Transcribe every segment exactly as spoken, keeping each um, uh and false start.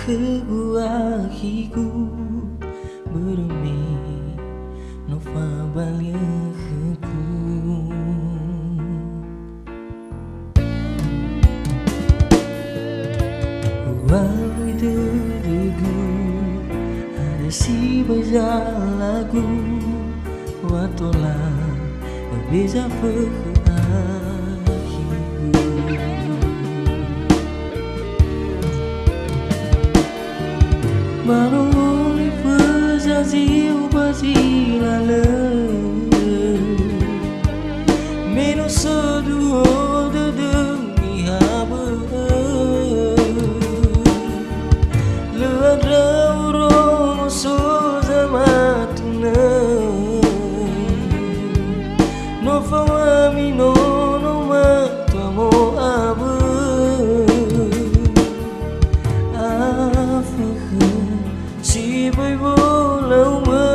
Khögu akhigu, börö me no fabali'ö khögu. U'awöi dödögu, hana sibai zalagu, wa tola beza fökhö akhigu. Ba no olifö zaziu ba zi lalö, me no söduho dödöu niha bö'ö. Lö andrö urongo so zamatunö, no fawami nono matua mo'awö. Afökhö sibai wolaumö,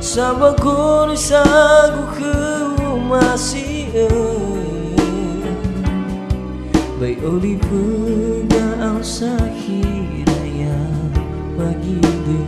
sambagoroi sagu khöu omasi'ö. Bai olifö ga'au sakhi raya ba gidö.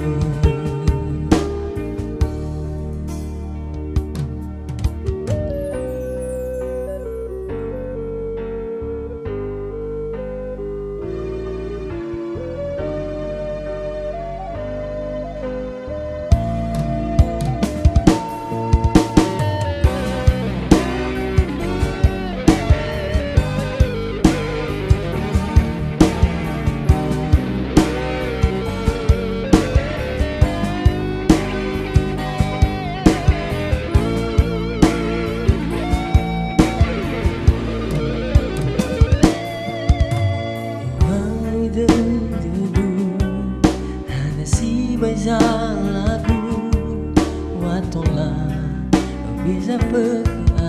U'awöi dödögu, hana sibai zalagu, wa tola beza fökhö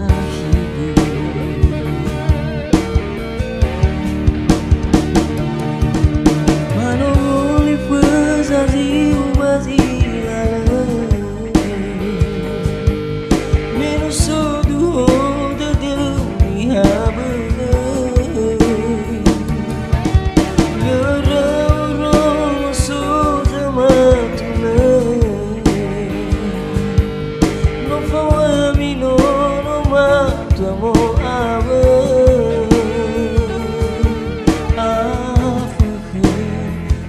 akhigu. Ba no olifö zaziu ba zi lalö, me no söduho dödöu niha bö'ö. Lö andrö urongo so zamatunö, no fawami nono matua mo'awö. Afökhö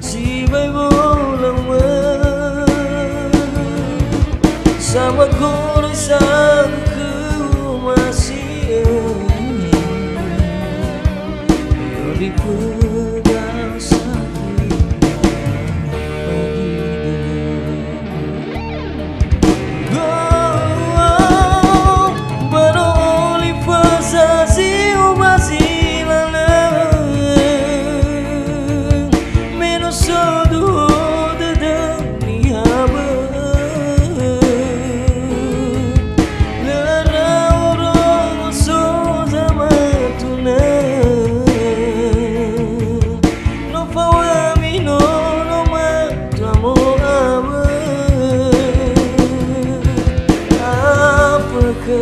sibai wolaumö, sambagoroi sagu khöu omasi'ö. Olifö ga'au sakhi ba gidö. Ba no olifö zaziu ba zi lalö, me no söduho dödöu niha bö'ö. Lö andrö urongo so zamatunö, no fawami nono matua mo'awö. Afökhö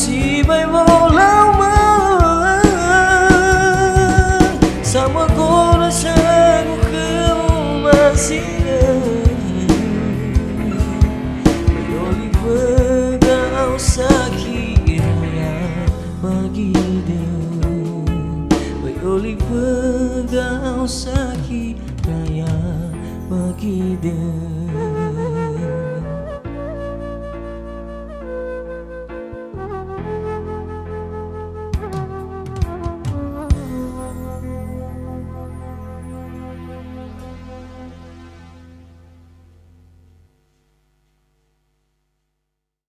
sibai wolaumö, sambagoroi sagu khöu omasi'ö. Bai olifö ga'au sakhi raya ba gidö. Bai olifö ga'au sakhi raya ba gidö.